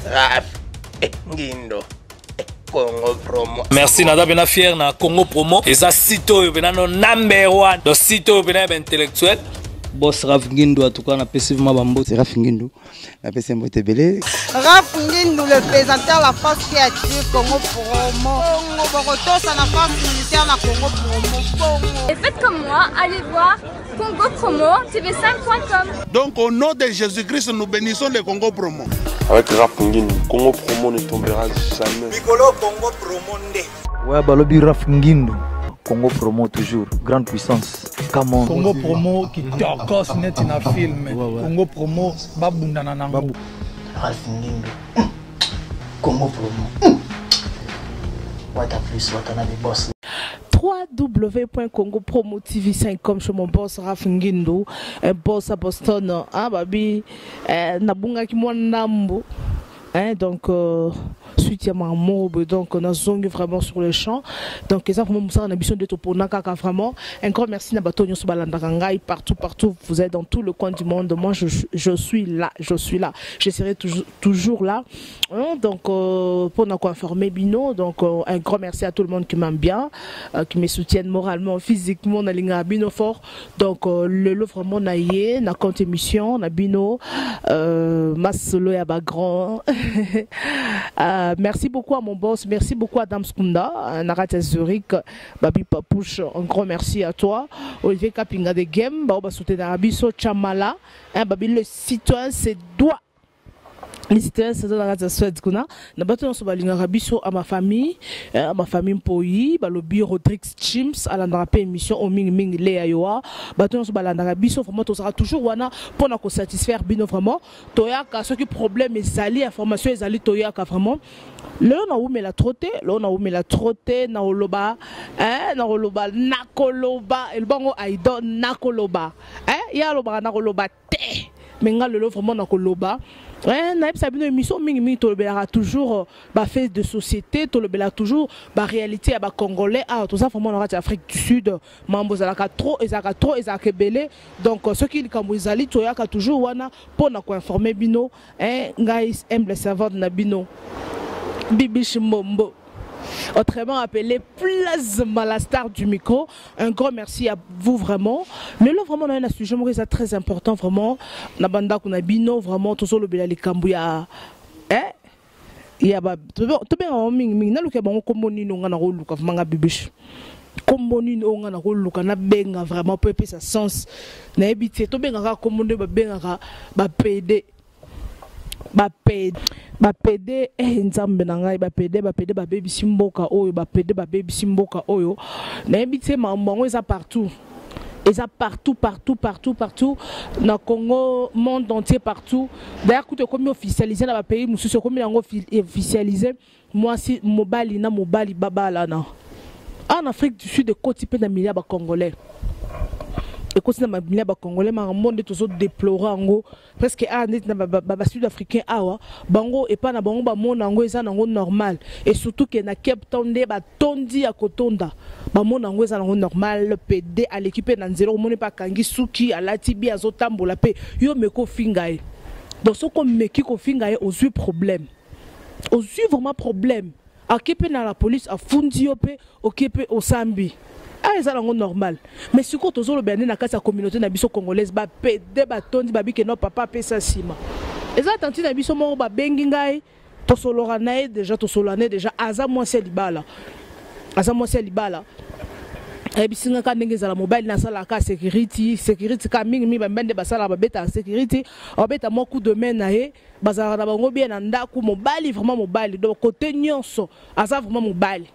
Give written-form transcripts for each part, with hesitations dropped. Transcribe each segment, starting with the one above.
Raf Ngindo Congo Promo. Merci naza pena fier na Congo Promo. Eza site oyo pena no number one. Donc site oyo pena ya ba intellectuel. Boss Raf Ngindu en tout cas napesi vraiment bambote. Raf Ngindu napesi mbote ebele. Raf Ngindu le présentateur la force qui attire Congo Promo. Congo bokotosa na force militaire na Congo Promo. Bongo. Et faites comme moi, allez voir Congo Promo TV5.com. Donc au nom de Jésus-Christ, nous bénissons le Congo Promo. Avec Raf Ngindu, Congo Promo ne tombera jamais. Mikolo Congo Promo nde. Ouais, balobi Raf Ngindu. Congo Promo toujours, grande puissance. Come on. Congo Promo qui tokos neti na film. Ouais. Congo Promo babundana nango. Ralph Ngindu. Congo Promo. What a plus, what another boss. www.congopromotv5com chez mon boss Raf Ngindu, un boss à Boston, hein, babi, eh, nabungaki mwa ndambo, hein, donc suite ya makambo donc nazongi vraiment sur le champ. Donc eza vraiment mosala na biso nde topona kaka vraiment. Un grand merci na bato nyonso balandaka ngai partout, partout, vous êtes dans tout le coin du monde. Moi je suis là, je suis là, je serai toujours là, hein, donc pour nous informer bino. Donc un grand merci à tout le monde qui m'aime bien, qui me soutiennent moralement, physiquement, na linga bino fort. Donc le lot vraiment na ye na compte émission na bino masolo ya ba grand. Merci beaucoup à mon boss, merci beaucoup à Dame Skunda, Narata Zurich, Babi Papouche, un grand merci à toi. Olivier Kapinga de Game, ba soutenir Abiso Chamala, hein, Babi le citoyen c'est doit. Les citoyens, c'est dans la Suède kuna. Na bato nyonso balingaka biso à ma famille, hein, à ma famille Mpoyi, balobi Rodrigues Chims, alandaka pe émission o mingi mingi Léa Yoa. Bato nyonso balandaka biso vraiment tozalaka toujours wana mpona ko satisfaire bino vraiment. Toyaka soki problème ezali, information ezali toyaka vraiment. Lelo na wumela trop te, lelo na wumela trop te, na oloba, hein, na oloba, na koloba, elbango aido na koloba. Hein, ya alobaka na koloba te. Mais nga lelo vraiment na koloba. Ouais, na yebisa bino émission mingi mingi tolobelaka toujours ba fait de société, tolobelaka toujours ba réalité ya ba congolais. Ah, toza vraiment na kati ya Afrique du Sud, mambo ezalaka trop, ezalaka trop, ezalaka ebele. Donc soki likambo ezali toyaka toujours wana mpona ko informer bino, hein, ngai humble servante na bino. Bibiche Mbombo, autrement appelé Plasma, la star du micro. Un grand merci à vous vraiment. Le lot vraiment on a un sujet moi, c'est très important vraiment. Na banda kuna bino vraiment tozo lobela likambo ya, hein, ya ba to be en mingi mingi na luka bango kombo nini nga na koluka vraiment nga bibiche. Kombo nini nga na koluka na benga vraiment po epesa sens. Na yebi te to benga ka kombo nde ba benga ka ba PD. Ba PD, ba PD, eh, nzambe na ngai, ba PD, ba PD, ba bebisi mboka oyo, ba PD, ba bebisi mboka oyo. Na yebi te mambo yango eza partout. Eza partout, partout, partout, partout. Na Congo, monde entier, partout. D'ailleurs, kutu ekomi officialisé na ba pays mosusu, ekomi yango officialisé. Mwasi, mobali na mobali babala na. En Afrique du Sud, ekoti pe na milia ba Congolais. Ekoti na milia ba Congolais, makambo nde tozo déplorer yango. Presque a net na ba Sud-Africain awa, bango epa na bango ba mona yango eza nango normal. Et surtout que na Cape Town nde ba tondi ya kotonda, ba mona yango eza nango normal. PD à l'équipe na nzela, omoni pa kangi suki, alati bi azotambola pe yo meko finga ye. Donc soko meki ko finga ye, ozui problème. Ozui vraiment problème. Akepe na la police afundi yo pe, okepe osambi. Ah, eza nango normal. Mais sikoyo tozolobela nde na kati ya communauté na biso congolaise, ba PD, ba tondi, ba bike, non, papa apesa nsima. Eza tantine na biso moko babengi ngai, tosoloka na ye déjà, tosolola na ye déjà, aza mwasi ya libala. Aza mwasi ya libala. Ayebisi nga kaka ndenge ezala mobali nasalaka kaka sécurité, sécurité kaka mingi mingi bamibali nde basalaka, babetaka sécurité, babeta mwa coup de main na ye, bazalaka na bango bien na ndako, mobali vraiment mobali. Donc côté nyonso aza vraiment mobali.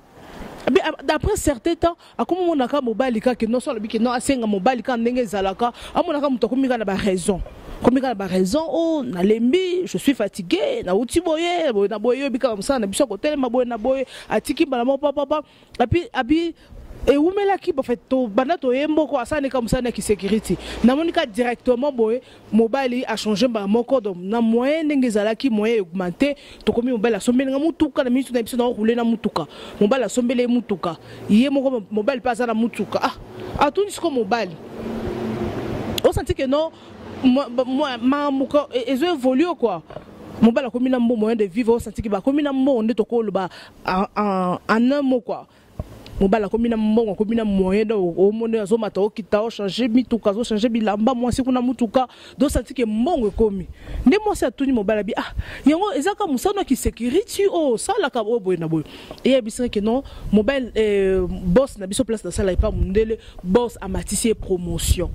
Mais d'après certains temps, akomi monaka mobali kaka non, so alobi ke non, asenga mobali kaka ndenge ezalaka, amonaka moto akomi kaka na ba raison. Akomi kaka na ba raison, oh, nalembi, je suis fatigué, nauti boye, boye na boye, oyebi kaka mosala na biso ya kotelema boye na boye, atiki mbala moko, papa, papa. Api, api, ewumelaki, en fait, to banda toyembo ko, asala neka mosala na ki sécurité. Namoni ka directement boye, mobali a changé mbala moko, donc na moyen ndenge ezalaki, moyen augmenté, tokomi mobali asombeli nga mutuka, na miso na biso na rouler na mutuka. Mobali asombeli ye mutuka. Ye moko mobali pe aza na mutuka. Ah, atuni siko mobali. O senti que non, moi, moi, ma muka, ezo évoluer quoi. Mobali akomi na mbongo, moyen de vivre, osanti ke bakomi na mbongo nde tokoloba en un mot quoi. Mobali akomi na mbongo, akomi na moyen, donc omoni azomata, okita, ochange mituka, azochange bilamba, mwasi kuna mutuka, donc santi ke mbongo ekomi. Nde mwasi atuni mobali, abi: "Ah, yango eza ka mosala ki sécurité oyo osalaka oyo boye na boye?" Eyebisaka ke non, mobali, boss na biso, place nasala epa mondele, boss amatisi ye promotion,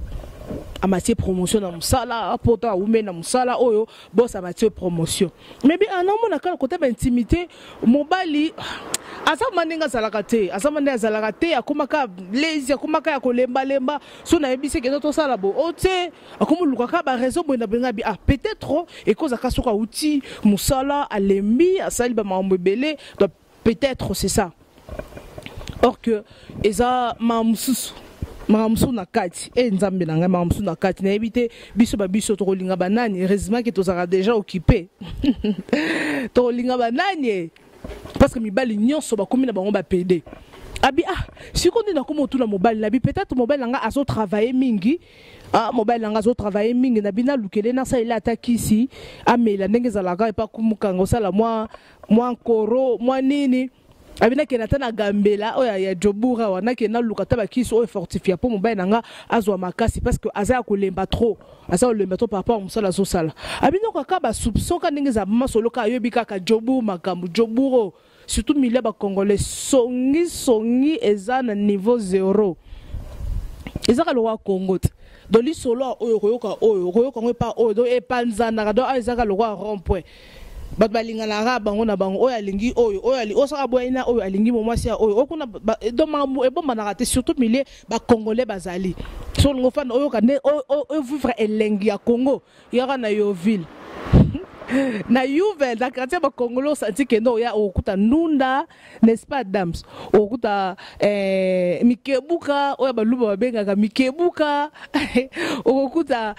amati ye promotion na mosala po to awumeli na mosala oyo, boss amati ye promotion. Mais bi anaomona kaka kota baintimité, mobali aza ma ndenge azalaka te, aza ma ndenge azalaka te, akomaka lezi, akomaka ya kolembalemba. So nayebisi ekende tosala bo o te, akomoluka kaka baraison boye na benga bi. Ah, peut-être ekozaka soki awuti mosala, alembi, asali bamakambo ebele, donc peut-être c'est ça. Or que eza makambo mosusu, makambo mosusu na kati. E Nzambe na ngai, makambo mosusu na kati, nayebi te. Biso babiso tokolinga banani? Heureusement ke tozalaka déjà occupé. Tokolinga banani? Parce que mibali nyonso bakomi na bango bapédé. Abi: "Ah, sikoyo nde nakoma otuna mobali." Nabi: "Peut-être mobali na nga azotravaille mingi. Ah, mobali na nga azotravaille mingi." Nabi: "Nalukele, nasalela ata kisi amela ndenge ezalaka epa kumukanga, osala mwa mwa nkoro mwa nini." Abi: "Nakende ata na Gambela oyo ya Jobura awa, nakende naluka ata bakisi oyo fortifia mpo mobali na nga azwa makasi, parce que aza ya kolemba trop, aza kolemba trop par rapport ya mosala azosala." Abi noko kaka basoupçon ka ndenge eza masolo kaka, ayobi kaka Jobur, makambo Joburo, surtout milieu bacongolais, songi songi eza na niveau zéro, eza kaka lokwa Congo te. Donc lisolo oyo okoyoka, oyo okoyoka yango epa oyo, donc epanzanaka. Donc awa eza kaka lokwa rond point, bato balinganaka bango na bango, oyo alingi oyo, oyo osaka boyai na oyo alingi momwasi ya oyo okuna. Donc makambo ebombanaka te, surtout milieu bacongolais bazali. So olingo ofanda, oyoka nde ovivre elengi ya Congo, yaka na Yoville, na Yuvel, na quartier bacongolais. Osanti kende oya, okokuta ndunda, n'est-ce pas dams, okokuta mikebuka oyo baluba babengaka mikebuka, okokuta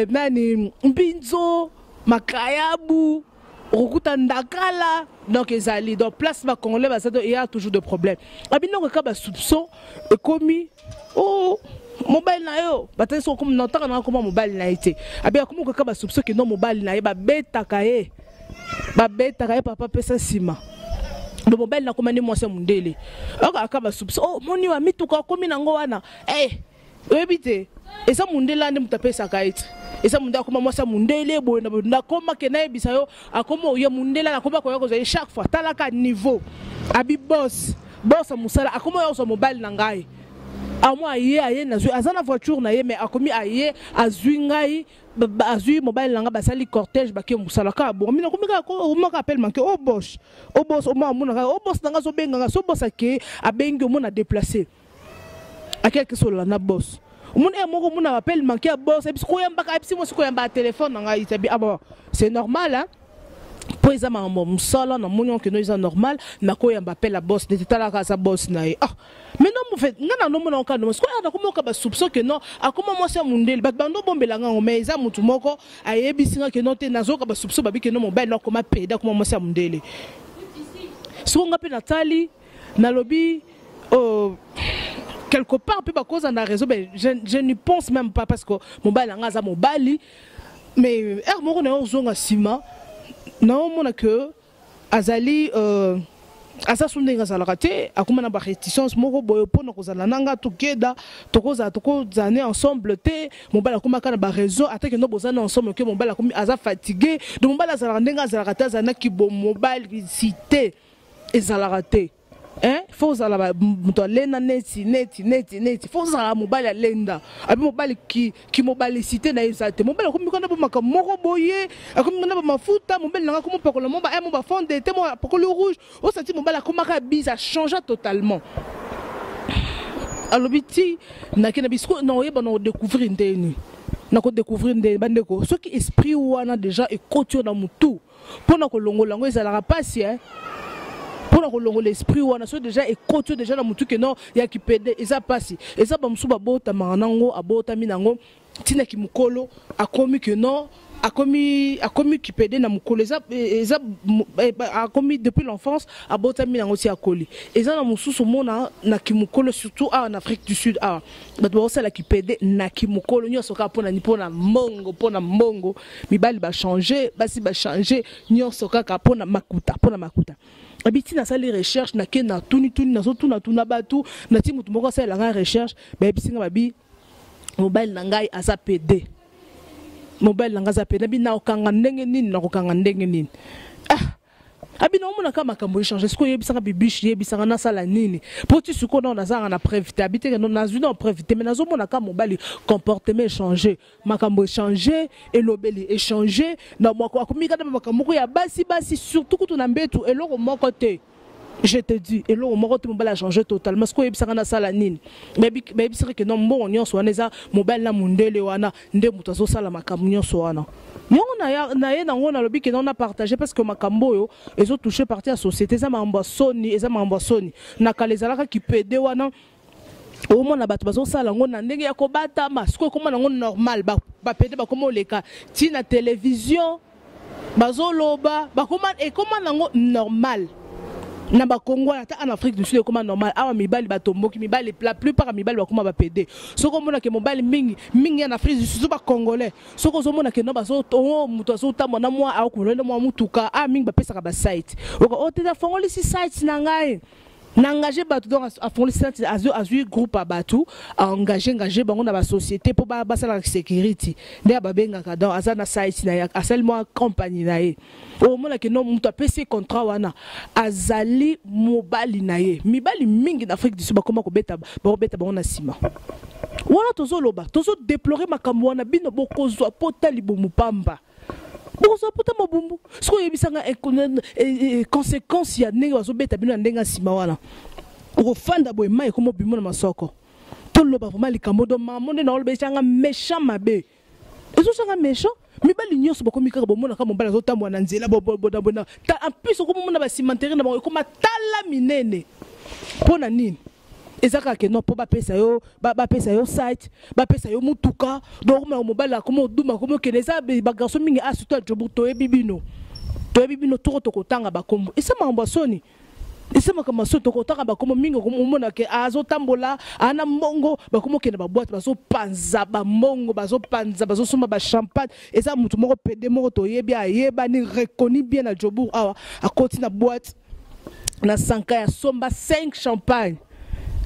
nani, mbinzo, makayabu, okokuta ndakala. Donc ezali, donc place bacongolais baza, donc eya toujours de problème. Abi ndoko eka basoupçon ekomi o mobali na yo, batali soki okomi na ntaka na akoma mobali na ye te. Abi akomi kaka basoupçon kendo mobali na ye babetaka ye, babetaka ye papa pesa nsima. Donc mobali nakoma nde mwasi ya mondele, okaka basoupçon o moni wa mituka akomi nango wana. Oyebi te, eza mondele nde moto apesaka ye te, eza mondele akoma mwasi ya mondele boye na boye. Nakoma ke nayebisa yo, akoma oya mondele, akoma koya kozwa ye chaque fois. Talaka niveau, abi boss, boss ya mosala akoma oya kozwa mobali na ngai. Amo aye, aye nazwi, aza na voiture na ye, mais akomi aye azwi ngai, azwi mobali na ngai, basali cortège, bake mosala kaka bongo. Mina komi kaka omaka appel manqué o boss, o boss, omona amona kaka o boss na ngai azobenga ngai. So boss ake abengi, omona déplacé, akeyaki solola na boss. Omoni e moko, omona appel manqué ya boss, ebisi koyambaka, ebisi mwasi koyamba telefone na ngai. Tabi: "Ah bon, c'est normal, hein, mpo eza makambo ya mosala." Namoni okendo eza normal, nakoyamba appel ya boss neti talaka aza boss na ye. Ah, mais non, en fait nga na nomona okando sikoyo nakomoka basoupçon ke non, akoma mwasi ya mondele. Bato bando bombela ngango, mais eza motu moko ayebisi nga ke non te, nazoyoka basoupçon babi ke non, mobali no akoma pédé, akoma mwasi ya mondele. Sikoyo nga mpe natali, nalobi quelque part mpe bakoza na raison, mais je n'y pense même pas, parce que mobali na nga aza mobali. Mais heure moko na yo ozonga nsima, naomona ke azali aza so ndenge azalaka te, akóma na baréticence moko boye mpona kozala na nga. Tokeda tokozala, tokozala ne ensemble te. Mobali akómaka na baraison, ata kendo boza na ensemble, ke mobali akomi aza fatigué. Donc mobali azalaka ndenge azalaka te, azala na mobali si te, ezalaka te, hein. Faut ozala moto alenda neti neti neti neti, faut ozala mobali alenda. Abi mobali ki mobalicité na ye eza te. Mobali akomi kana bomaka moko boye, akomi kana bamafuta. Mobali nanga akomi opakola mo ba mo bafond de teint, mo apakoli rouge, osati mobali akomaka bise, achange totalement. Alobi ti nake na bisiko na oyeba na kodécouvrir ndeni, na kodécouvrir ndeni. Bandeko, soki esprit wana déjà ekoti yo na motu, mpona kolongola yango ezalaka mpasi, eh? Mpona kolongola esprit wana, so déjà ekoti yo déjà na motu ke non, yaki pédé, eza mpasi. Eza bamosusu babotamaka nango, abotami nango ntinaki mokolo akomi ke non. Akomi akomi kipede na mokolo eza eza akomi depuis l'enfance, abotami nango ti akoli. Eza na mosusu omona na kimokolo, surtout awa na Afrique du Sud awa, bato bakosala kipede na kimokolo nyonso kaka mpona ni mpona mbongo, mpona mbongo. Mibali bachange, basi bachange, nyonso kaka mpona makuta, mpona makuta. Abi ntina asali recherche, nake na tunituni, nazotunatuna bato, nati motu moko asalela ngai recherche, bayebisi ngai, babi mobali na ngai aza pede, mobali na ngai aza pede. Abi nakokanga ndenge nini? Nakokanga ndenge nini? Ah, abi naomonaka makambo echange. Sikoyo oyebisanga, Bibiche, yebisanga nasala nini? Mpo ti sikoyo nao nazalaka na preuve te. Abi teke nazwi nao preuve te, mais nazomonaka mobali comportement echange, makambo echange, elobeli echange, na akomi kaka makambo moko ya basi basi, surtout kutu na mbetu, eloko moko te. Je te dis, eloko moko te, mobali achange totalement. Sikoyo oyebisaka nasala nini? Bayebisaka ke no, mbongo nyonso wana eza mobali na mondele wana nde moto azosala makambo nyonso wana. Yango na ye nango nalobi ke na partage, parce que makambo oyo ezotouche partie ya société. Eza makambo ya soni, eza makambo ya soni. Na kala ezalaka kipede wana, omona bato bazosala yango na ndenge ya kobatama. Sikoyo ekoma nango normal, bapede bakoma oleka ntina télévision, bazoloba, bakoma, ekoma nango normal na Bakongo wana. Ata en Afrique du Sud ekoma normal awa. Mibali batomboki, mibali, la plupart ya mibali bakoma bapede. Soki omonake mobali mingi mingi ya na Afrique du Sud, bacongolais, soki ozomona ke no, moto azotambola na mwa akolenda mwa mutuka a mingi, bapesaka basite o te, afongolisi site na ngai, na engagé bato. Donc afongoli site, azwi groupe ya bato, aengage engage bango na basociété mpo basalaka sécurité nde babengaka. Donc aza na site na ye, asali mwa compagnie na ye. Omonaki no, moto apesi contrat wana azali mobali na ye. Mibali mingi na Afrique du Sud bakoma kobeta, bakobeta bango na nsima wana. Tozoloba, tozodéplore makambo wana. Bino bokozwa pota libumu pamba, bokozwa pota mobumbu. Soki oyebisanga conséquence ya ndenge bazobeta bino na ndenge ya nsima wana, okofanda boye, mai ekoma obimo na masoko. Toloba vraiment likambo do mamo nde naoloba, esanga méchant mabe, ezosanga méchant. Mibali nyonso bakomi kaka, bomonaka mobali azotambola na nzela bodabona. En plus okomomona bacimenterie na bango ekoma tala minene. Mpo na nini? Eza kaka ke non, mpo bapesa yo site, bapesa yo mutuka. Donc okomona mobali akoma oduma, akoma okende. Eza bagarçon mingi a surtout ya Joburg. Toyebi bino, toyebi bino. Toko tokotanga bakombo, eza makambo ya soni, eza makambo ya soni. Tokotanga bakombo mingi. Omona ke azotambola ana mbongo, bakoma okende baboite, bazopanza bambongo, bazopanza, bazosomba bachampagne. Eza motu moko pede moko toyebi, ayebani, reconnu bien na Joburg awa. Akoti na boîte na Sankai, asomba 5 champagne,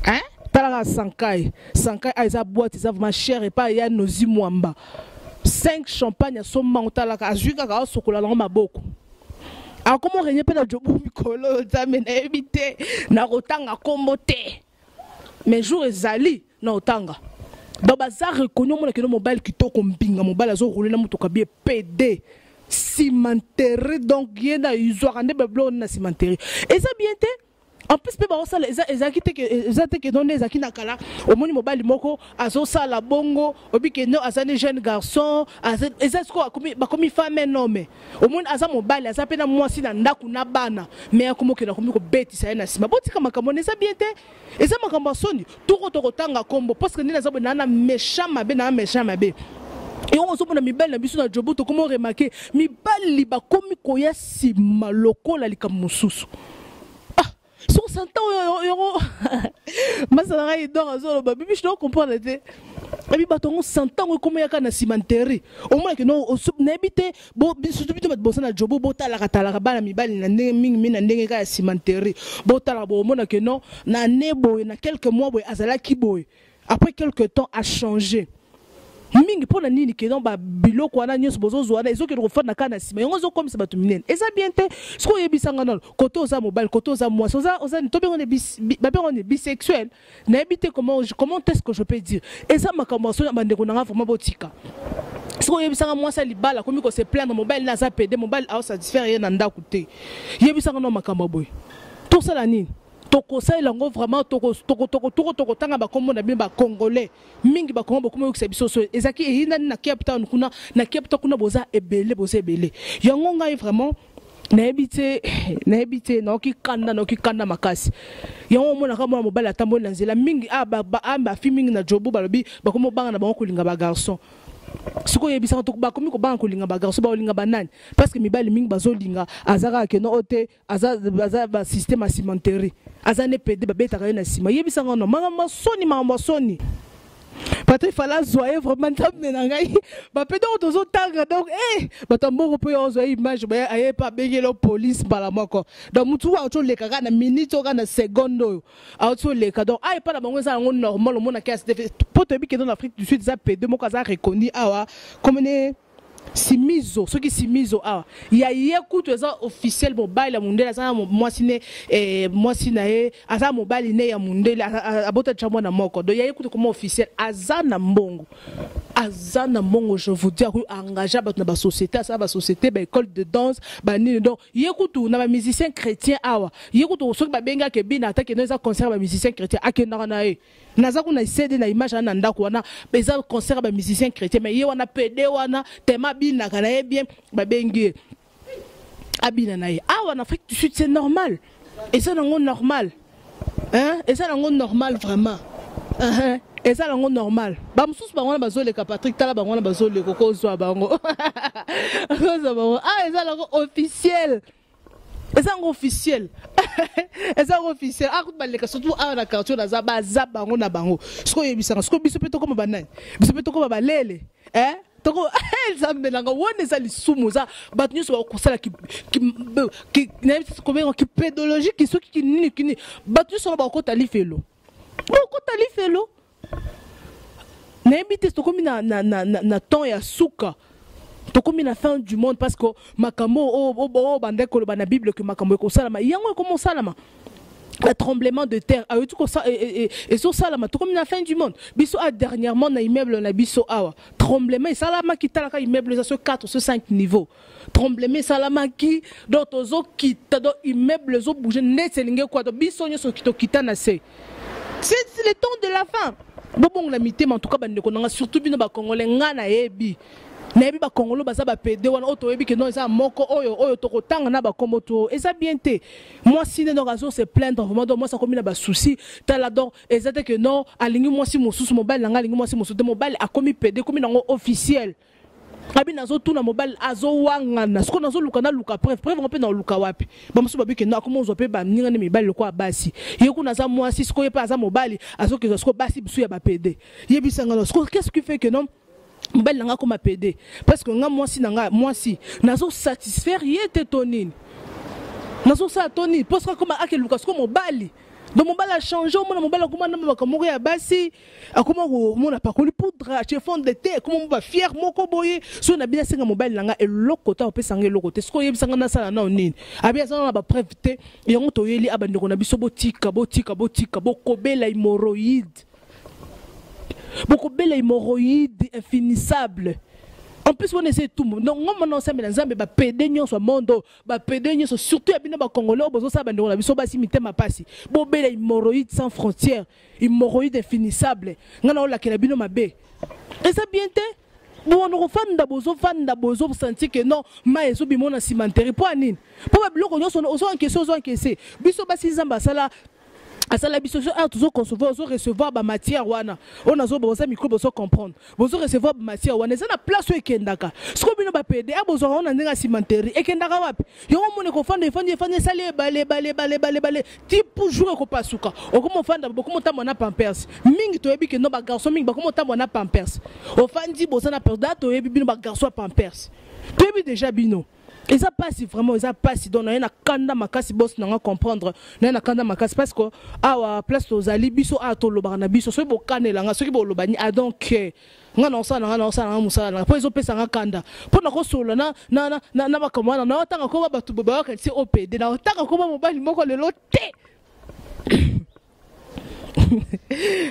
hein? Talaka Sankai, Sankai a eza boîte eza vraiment cher epai ya Nozi Mwamba. 5 champagne asombango, talaka azwi kaka, asokola nango maboko, akoma renye mpe na Joburg mikolo oyo. Nzambe, nayebi te, nakotanga nkombo te, mais jour ezali na otanga. Donc baza reconnu. Omona keno mobali kitoko mbinga, mobali azoroule na motuka bie pd cimenterie. Donc ye na ezwaka nde babiloko nde na cimenterie. Eza bien te. En plus mpe baosala, ezalaki te, eza te ke no nde ezalaki na kala. Omoni mobali moko azosala bongo, obi ke no, aza ne jeune garçon. Eza sikoyo bakomi femme un homme. Omoni aza mobali, aza mpe na mwasi na ndako na bana, mais akomi okende, akomi kobetisa ye na nsima. Botika makambo wana, eza bien te, eza makambo ya soni. Toko tokotanga kombo, parce que nde naza boye, naa na méchant mabe, naa méchant mabe. Yango ozomona mibali na biso na Joburg, tokomi oremarquer mibali bakomi koya nsima lokola likambo mosusu. Soki santa oyo yongo masala ngai, donc azoloba bibi, je dois comprendre te. Ebi bato yango santango ekoma yaka na cimenterie. Omonake no, nayebi te. Surtout bino bato boza na Joburg, botalaka talaka bana mibali na ndenge mingi na ndenge kaka ya cimenterie. Botalaka, bomonake no, na ne boye, na quelques mois boye azalaki boye, après quelque temps a changé mingi. Mpo na nini? Ke donc babiloko wana nyonso bozozwa wana ezokende kofanda kaka na nsima, yango ezokomisa bato minene. Eza bien te. Soki oyebisanga nano, kote oza mobali, kote oza mwasi, oza babengo ne bisexuel, nayebi te comment est-ce que je peux dire. Eza makambo ya soni, bandeko na nga, vraiment botika. Soki oyebisanga mwasi ya libala akomi kose plaindre, mobali na aza pede, mobali aosatisfaire ye na ndako te, yebisanga no makambo ya boye, tosala nini? Tokosalela yango vraiment, tokotanga bakombo na bino. Bacongolais mingi, bakongo bokoma oyokisa biso so ezalaki eyindani na Cape Town kuna, na Cape Town kuna boza ebele, boza ebele. Yango ngai vraiment nayebi te, nayebi te, naoki kanda, naoki kanda makasi. Yango omonaka mwana mobali atamboli na nzela mingi, bafi mingi na Joburg balobi bakoma obanga na bango kolinga bagarçon. Sikoyo oyebisaka to bakomi kobanga kolinga bagarçon, baolinga banani? Parce que mibali mingi bazolinga aza kaka keno oyo te, aza basystème ya cimenterie, aza ne pede, babetaka ye na nsima. Yebisanga no makambo ya soni, makambo ya soni. Patrick fala azwa ye vraiment, nzambe na ngai, bapede oyo tozotanga. Donc bato ya mbongo mpe oyo ozwa ye image aye mpe abengeli police mbala moko. Donc motu oyo auti oleka kaka na minute oyo, kaka na seconde oyo auti oleka. Donc aye epa na bango eza yango normal. Omonaki asdf mpo toyebi kende na Afrique du Sud, eza pede moko aza reconnu awa komene Simizo, soki Simizo awa ya ye kutu eza officiel. Mobali ya mondele aza na mwasi ne, mwasi na ye aza mobali ne ya mondele, abota tia mwana moko. Donc ya ye kutu koma officiel, aza na mbongo, aza na mbongo, je vous dis. Akoki engage bato na basociété, asala basociété, baécole de danse, banini. Donc ye kutu na bamusicien chrétien awa, ye kutu soki babengi akebina, ata kende eza concert ya bamusicien chrétien, akendaka na ye. Naza kuna CD na image wana na ndako wana, eza concert ya bamusicien chrétien, mais ye wana pede wana tema abinaka na ye bien, babengi ye abina na ye. Awa na Afrique du Sud, c'est normal, eza nango normal, hein? Eza nango normal vraiment, eza nango normal. Bamosusu bango wana bazoleka, Patrick, tala bango wana bazoleka, okozwa bango, okozwa bango. Ah, eza nango officiel, eza yango officiel, eza yango officiel. Ah, kutu baleka surtout awa na quartier naza, baza bango na bango. Sikoyo oyebisanga, sikoyo biso mpe tokóma banani? Biso mpe tokóma balele, eh? Toko nzambe nanga, wana eza lisumu. Eza bato nyonso bakosala kobenga kipédologie, soki kinini kini, bato nyonso wana bakokota lifelo, bakokota lifelo. Nayebi te, tokomi na temps ya suka, tokomi na fin du monde, parce que makambo oyo bandaki koloba na Bible ke makambo ekosalama, yango ekoma osalama. La tremblement de terre ayoti ezosalama, tokomi na fin du monde. Biso a dernièrement na immeuble na biso awa, tremblement esalamaki. Talaka immeuble eza so 4 so 5 niveau, tremblement esalamaki. Donc tozokita, donc immeuble ezobouge neti elingi ekwa. Donc biso nyonso tokita na se. C'est le temps de la fin. Bobongola mitema. En tout cas, bandeko nanga, surtout bino bacongolais, nga nayebi bakongolo baza bapede wana oyo toyebi ke non, eza moko oyo oyo tokotanga na bakombo to eza bien te. Mwasi nde donc azo se plaindre vraiment. Donc mwasi akomi na basouci. Tala, donc eza te ke non, alingi mwasi mosusu, mobali na nga alingi mwasi mosusu te. Mobali akomi pede, ekomi nango officiel. Abi nazotuna, mobali azowangana. Sikoyo nazoluka, naluka preuve, preuve ngo mpe naoluka wapi? Bamosusu babi kendo akoma ozwa mpe baninga nde mibali lokola basi. Ye kuna aza mwasi, sikoyo ye mpe aza mobali, azokezwa sikoyo basi bisu ya bapede. Yebisanga no sikoyo, qu'est ce qui fait que non, mobali na nga akoma pede? Parce que nga mwasi na nga mwasi nazosatisfaire ye te to nini? Nazosala to nini? Mpo soki akoma akeluka sikoyo mobali, donc mobali achange. Omona mobali akoma na makambo moko ya basi, akoma komona pakoli poudre, atie fond de teint, akoma mo bafiere moko boye. Soki na bino asenga mobali na nga eloko te, akopesa nga eloko te. Soki oyebisanga nasala nao nini? Abi aza na bapreuve te. Yango toyeli a bandeko na biso, botika, botika, botika, bokobela hémorroïde, bokobela hémorroïde infinissable. En plus wana eza etumbu. Donc ngomba na osambela Nzambe, bapede nyonso ya monde oyo, bapede nyonso, surtout ya bino bacongolais oyo bozosala bandeko na biso basi mitema pasi, bobela hémorroïde sans frontière, hémorroïde infinissable. Ngai naolakela bino mabe, eza bien te. Bona kofanda, bozofanda, bozosentir ke non, mai ezobima na cimenterie. Mpo ya nini? Mpo babiloko nyonso ozo encaisse, ozo encaisse. Biso basi, Nzambe asala biso so awa tozoconcevoir, ozo-recevoir bamatière wana oyo nazoba, boza micro, bozo comprendre, bozo-recevoir bamatière wana, eza na place oyo ekendaka. Sikoyo bino bapede a bozwaka ngo na ndenge ya cimenterie, ekendaka wapi? Yango omona ekofanda, efandi, efandi, esali ebale, ebale, ebale, ebale, ebale, ti pour jour ekopasuka. Okoma ofanda, bokoma otambola na pampers mingi. Toyebi ke no, bagarçon mingi bakoma otambola na pampers. Ofandi, boza na da, toyebi bino bagarçon ya pampers, toyebi déjà bino. Eza pasi vraiment, eza pasi. Donc naye na kanda makasi, boss nanga comprendre, naye na kanda makasi parce que awa place tozali biso awa, tolobaka na biso. Soki bokanelanga, soki bolobani, ah, donc nga na osala nanga, na osala nanga mosala nanga, mpo ezopesa nga kanda mpo na kosolola na makambo wana. Naotanga koma bato bayokanisi opd, naotanga koma mobali moko lelo te.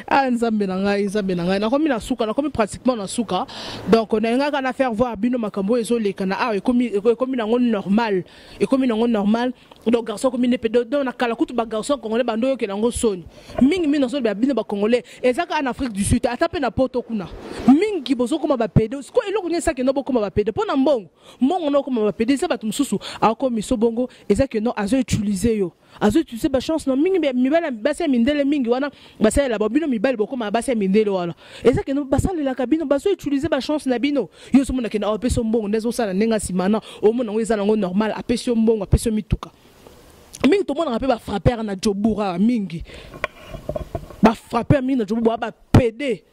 Ah, Nzambe na ngai, Nzambe na ngai, nakomi na suka, nakomi pratiquement na suka. Donc nalingaka na faire voir bino makambo oyo ezoleka na awa. Ekomi nango normal, ekomi nango normal. Donc garçon akomi nde pe. Donc na kala kutu bagarçon congolais bando oyokela yango soni mingi mingi. Nazoloba bino bacongolais, eza kaka na Afrique du Sud, ata mpe na Poto kuna mingi. Mingi bozokoma bapede. Siko eloko nini esaki no bokoma bapede? Mpo na mbongo. Mbongo na okoma bapede eza bato mosusu akomiso bongo, eza ke no azoutilize yo, azoutilize bachance no mingi. Mibali, basi ya mindele mingi wana basalela ba bino. Mibali bokoma basi ya mindele wana, eza ke no basalelaka bino, bazoutilize bachance na bino. Yo ozomona ke apesi yo mbongo, nde ezosala ndenge nsima na omona yango eza nango normal. Apesi yo mbongo, apesi yo mituka. Mingi tomonaka mpe bafrapper na Joburg, mingi bafrapper mingi na Joburg boya bapede,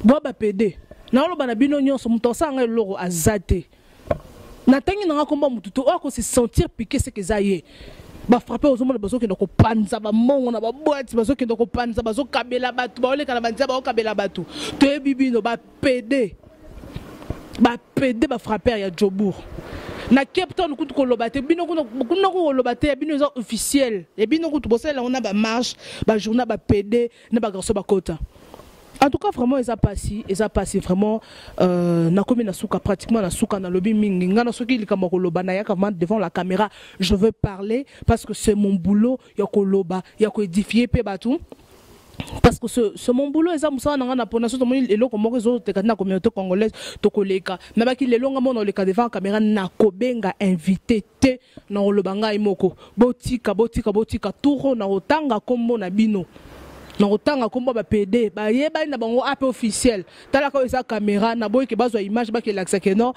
boya bapede. Naoloba na bino nyonso, moto asala ngai eloko aza te. Natangi nanga komba motu to oyo akose sentir piqué, seke eza ye. Bafrapper ozomona bazokende kopanza bambongo na baboîte, bazokende kopanza, bazokabela bato, baoleka na banzela, baokabela bato. Toyebi bino bapede, bapede, bafrapper ya Joburg na Cape Town. Kutu koloba te, bino kuna koloba te, ya bino eza officiel. Ya bino kutu bosalela yango na bamarche, bajournal, bapede na bagarçon bakota. En tout cas, vraiment eza pasi, eza pasi vraiment. Nakomi na suka, pratiquement na suka. Nalobi mingi. Nga na soki likambo koloba, nayaka vraiment devant la caméra, je veux parler parce que c'est mon boulot ya koloba, ya koédifier mpe bato, parce que c'est mon boulot, eza mosala na nga. Na mpona so tomoni eloko moko ezoteka na communauté congolaise, tokoleka. Nabaki lelo nga mona oleka devant caméra, nakobenga invité te, na koloba ngai moko. Botika, botika, botika turo na kotanga nkombo na bino, na kotanga nkombo bapede bayebani na bango ape officiel. Talaka oyo eza caméra, naboyi ke bazwa image bakelakisa ke non,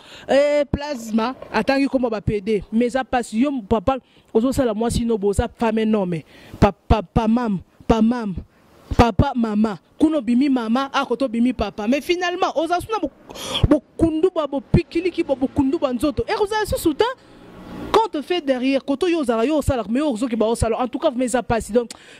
plasma atangi nkombo bapede. Mais eza mpasi. Yo papa ozosala mwasi no, boza femme nome, papa, pamam, pamam, papa, mama kuna obimi mama, akoto obimi papa, mais finalement oza suna bokundu bwa bopikiliki bwa bokundu bwa nzoto ekozala susu ta. Quand te fait derrière koto yo ozala, yo osalaka, mais yo ozoki baosala. En tout cas, mais eza pasi.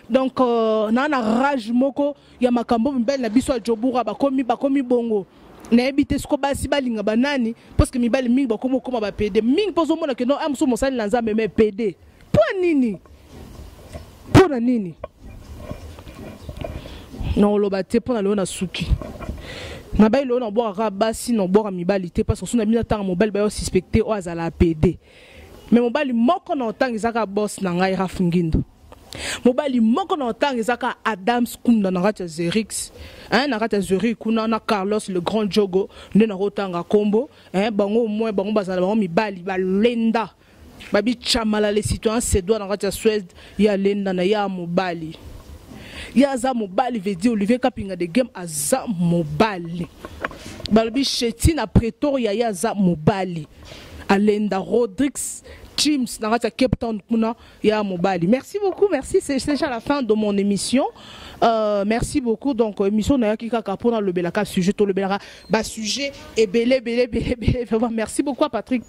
Donc naa na rage moko ya makambo mibali na biso ya Joburg bakomi bongo. Nayebi te siko basi balinga banani, parce que mibali mingi bakomi okóma bapede mingi, mpo ozomona ke non, mosusu mosali na Nzambe, mais pede. Mpo nini? Mpo na nini? Na koloba te mpo na lelo na suki nabai lelo nabwakaka basi, nabwaka mibali te, parce que so na bino ntanga mobali bayo suspecte oyo azala pede. Mais mobali moko na otanga eza kaka boss na ngai Raf Ngindo. Mobali moko na otanga eza kaka Adams Kunda na kati ya Zerix, na kati ya Zurich kuna, na Carlos le grand jogo nde nakotanga nkombo bango. Au moins bango bazala bango mibali balenda babi Chamala le citoyen suédois na kati ya Suède, ye alenda na ye mobali, ye aza mobali. Veut dire Olivier Kapinga de Game aza mobali. Balobi Sheti na Pretoria, ye aza mobali alenda. Rodrix James na kati ya Cape Town kuna ya mobali. Merci beaucoup, merci. C'est déjà la fin de mon émission. Merci beaucoup. Donc émission nayaki kaka mpona lobelaka sujet, tolobelaka basujet ebele ebele ebele ebele. Vraiment merci beaucoup à Patrick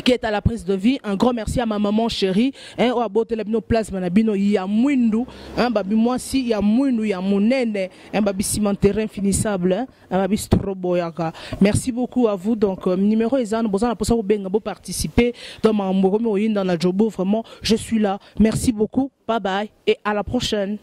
qui est à la prise de vie. Un grand merci à ma maman chérie, hein, oyo abotela bino plasma na bino ya mwindu, hein, babi mwasi ya mwindu ya monene, hein, babi cimenterie infinissable, hein, babi stroboyaka. Merci beaucoup à vous. Donc numéro eza boza na posa kobenga, bo participer dans makambo ekomi oyinda na Jobo. Vraiment, je suis là. Merci beaucoup, bye bye et à la prochaine.